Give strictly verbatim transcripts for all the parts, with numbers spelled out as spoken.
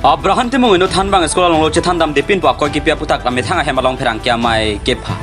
Abraham Timung inut thanbang school along lo chethan damde pinpo akoi kipi aputhak amethang ahem along pherangke amei kepha.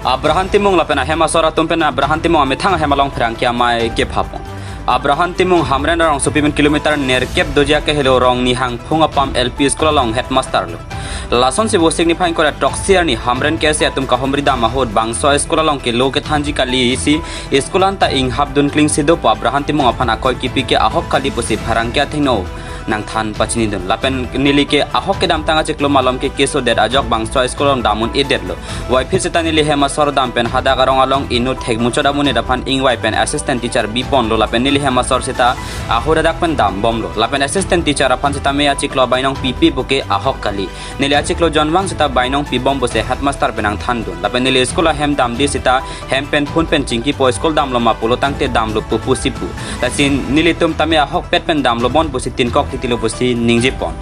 Abraham Timung lapen ahem asor atum pen Abraham Timung amethang ahem along pherangke amei kephapon. Abraham Timung Hamren arongsopi pen kilometer nerkep doji akehelo Rongnihang Phung Apam L P School along headmaster lo. Lasonsi Vosik niphai ingkoi ra throksi arni Hamren K S A atum kahumri dam ahut bangso school along ke lo kethanji kali isi school anta inghap dun klingsi dopo Abraham Timung aphan akoi kipi ke ahok kali pusi pherangke athengno nangthan pachinidun. Lapen neli ke ahok kedamtang achiklo malom ke keso det ajok bangso school along dam un-edetlo. Puvoiphit seta neli hem asor dam pen hadak arong along inut thekmuchot amonit aphan ingvai pen assistant teacher biponlo lapen neli hem asor seta ahut hadak pen dambomlo. Lapen assistant teacher aphan seta me achiklo bainong pipi puke ahok kali. Neli achiklo jonvang seta bainong pibom pusi headmaster pen nangthandun. Lapen neli school ahem damde seta hem pen phun pen chingkipo school damlo ma pulo tangte damlo pu pusi pu. Lasi nelitum tame ahokpet pen damlo bon pusi tinkok titilo pusi ningjepon.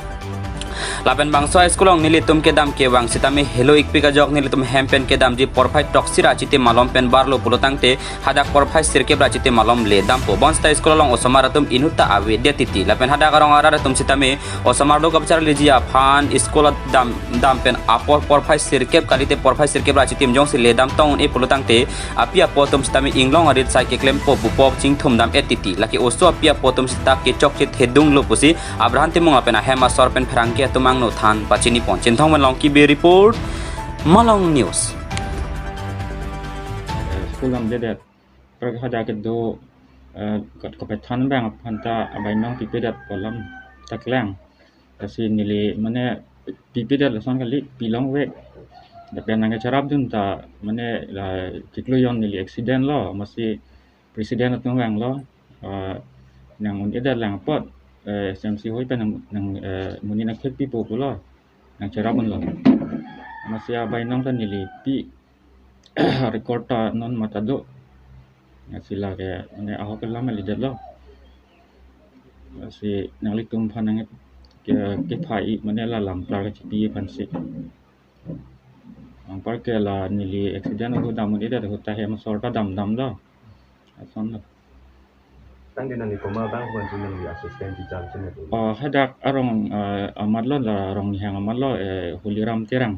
Lapen bangso school along nelitum kedam kevang sitame helo ikpik ajok nelitum hem pen kedamji porphai throksi ra achitim malom pen barlo pulo tangte hadak porphai sirkep ra achitim malom le dampo. Bonseta school along osomar atum inut ta avedet titi. Lapen hadak arong arat atum sitame osomar do kapacharliji aphan school dam dam pen apor porphai sirkep kalite porphai sirkep ra achitim jongsi le dam tong un-e pulo tangte api apo atum sitame inglong arit sai keklempo bupok chingthum dam-et titi. Lake oso api apo atum seta kechokche thedunglo pusi Abraham Timung lapen ahem asor pen pherangke atum angno than pachinipon. Chinthong Menlongki be report, Malong News. Eh, school damdedet. Prek hadak kedo, eh, kat kapethan abang aphan ta abainong pipedet pu alam ta klang. Lasi neli mane pipedet lason kali pilongvek. Lapen nangkecharapdun ta mane la chiklo jon neli accident lo, amatsi president atum vanglo, eh, nang un-edet lang apot, eh, S M C hoi pen nang, nang, eh, monit nangthekpipo pulo, nangcherapdunlo. Amatsi abainong ta neli pi record ta non mata do. Lasi lake mane ahok alam alidetlo. Lasi nanglitum aphan nang ke, kepha-i mane la lam klar kachipi aphansi. Anparke la neli accident ahut dam un-edet ahut ta hem asor ta damdamlo. Asonlo. Tangte nangli komat abang pu ansi nangli assistant teacher si nangli. Oh, hadak arong, eh, amatlo la Rongnihang amatlo, eh, Holiram Terang.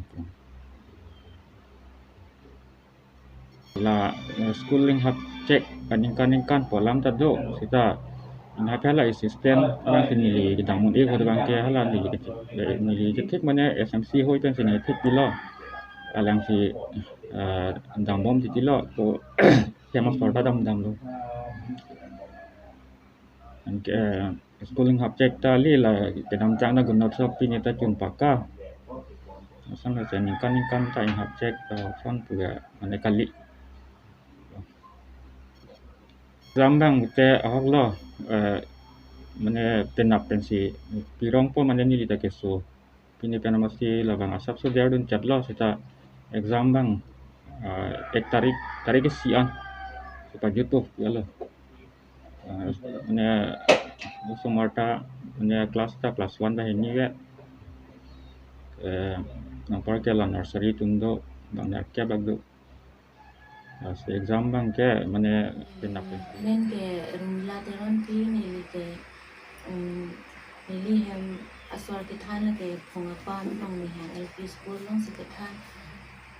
La, eh, school inghap chek kaningkan ningkan pu alam ta do seta inghap hala assistant abangsi neli kedam un-e ahut abangke hala neli kethek, eh, neli kethek mane S M C hoi pensi neli thekpilo. Alangsi, eh, dambom titilo ko hem asor ta damdamlo. Anke, eh, school inghap chek ta kali la kedamtang na Gunotsav pini ta chun paka. Ason la ningkan ningkan ta inghap chek ta ason puga mane kali. Exam abang te ahoklo, eh, mane penap pensi pirongpo mane neli ta keso. Pini pen amatsi labang asapso derdun chatlo seta exam abang, ah, ek tarik, tarik isi an. Seta juto yalo. Ah, mane osomar ta mane class ta class one ta hini ve. Eh, anparke la nursery atum do, bang nerkep bak do. Lasi exam abangke mane penap. Neli ke Rumla Teronpi, neli ke, um, neli hem asor kethan lake Phung Apam Rongnihang L P School alongsi kethan.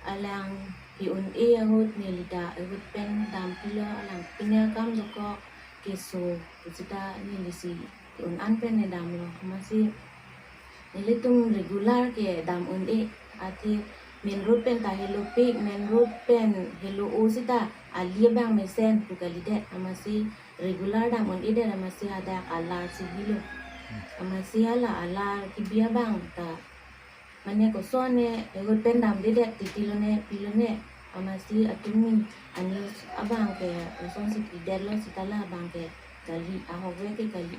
Alang ke-un-e ahut neli ta ahut pen dampilo, alang pine akam dokok keso seta nelisi ke-un-an pen ne damlo. Amatsi nelitum regular kedam un-e, athe main road pen ta helopik, main road pen helo-o seta ali abang mesen pu kalidet, amatsi regular dam un-edet amatsi hadak alar si bilo. Amatsi hala alar kebi abang ta mane kosonne ahut pen damdedet titilo ne pilo ne, amatsi atumi anews abangke lasonsi pidetlo seta la abangke kali, ahokvek ke kali.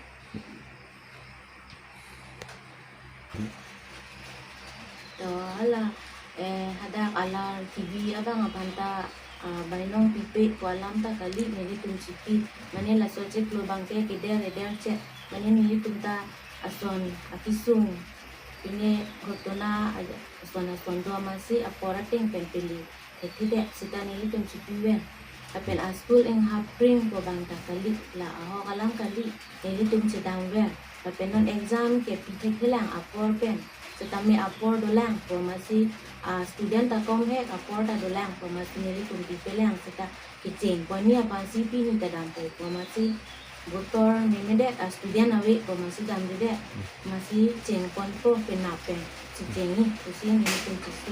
To hala, eh, hadak alar kebi abang aphan ta, ah, bainong pipe pu alam ta kali nelitum chipi. Mane laso chiklo abangke keder eder chet. Mane nelitum ta ason akesung, pine ghotona aja, ason ason do amatsi apor ateng pen pili thekthe det seta nelitum chipi ven. Lapen a-school inghap pring pu abang ta kali, la ahok alam kali, nelitum chedam ver. Lapen non exam ke pi thekthelang apor pen. Setame apor dolang pu amatsi, ah, student ta komhek apor ta dolang pu amatsi nelitum pipelang seta kecheng pon ni aphansi pini ta dampo pu amatsi botor memedet, ah, student ave pu amatsi damdedet. Amatsi cheng ponpo penap pen si chengji pusi nelitum chisi.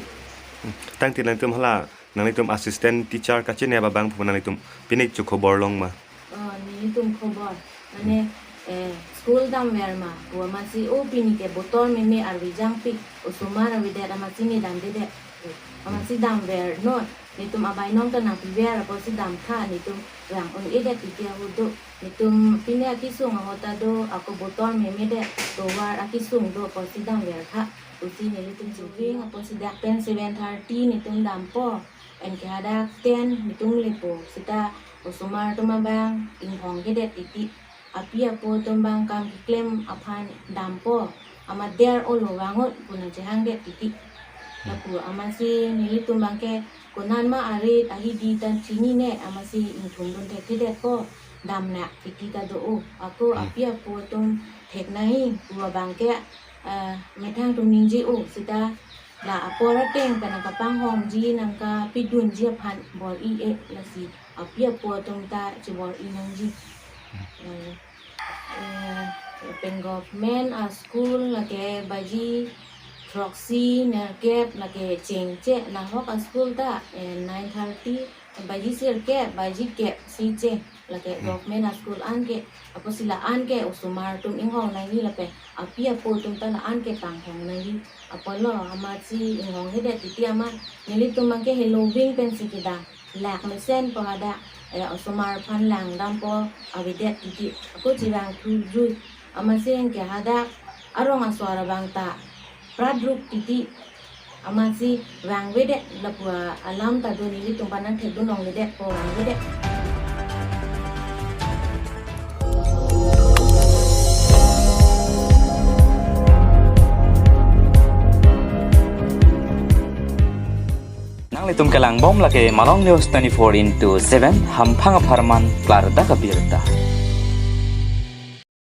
Tangte nangtum hala nanglitum assistant teacher kachinep abang pu nanglitum pini chukho borlong ma? Oh, nelitum khobor. Mane, eh, school damver ma pu amatsi, o pini ke botor meme arve jangpik, osomar avedet amatsi ne damdedet. Amatsi damver non. Nelitum abainong ta nangpiver apotsi damtha, nelitum vang un-edet titi ahut do. Nelitum pini akesung ahut ta do, ako botor memedet, tovar akesung do apotsi damvertha pusi nelitum chingving apotsi dak pen seven thirty nelitum dampo. Anke hadak ten nelitum lepo, seta osomar atum abang inghonghedet titi. Api apo atum abang kam keklem aphan dampo, amat der olo vangot pu nangchehangdet titi. Lapu amatsi nelitum abang ke konat ma arit ahidi ta chinine, amatsi ingthumdun thekthedetpo, damlak titi ta do-o. Ako api apo atum thek nangji pu abang ke, ah, methang atum ningje-o, seta la apor ateng pen nangkapanghongji nangkapidunji aphan bor-i-e, lasi api apo atum ta chibor-i nangji. Eh, eh, pen government a-school lake baji throksi nerkep lake chengche, nahok a-school ta, eh, nine thirty, baji sirkep, baji kep si cheng. Lake government a-school anke, apotsi la anke osomar atum inghong nangji lapen api apo atum ta la anke panghong nangji. Apotlo amatsi inghonghedet titi amat nelitum abang ke heloving pensi kedam. Lak mesen po hadak, eh, osomar aphan langdampo avedet titi. Ako chevang thujui. Amatsi anke hadak arong asor abang ta pradruk titi. Amatsi vangvedet lapu alam ta do, nelitum aphan nangthekdun longledetpo, vangvedet. Nanglitum kelangbom lake Malong News twenty-four into seven, hamphang apharman klardak abirta.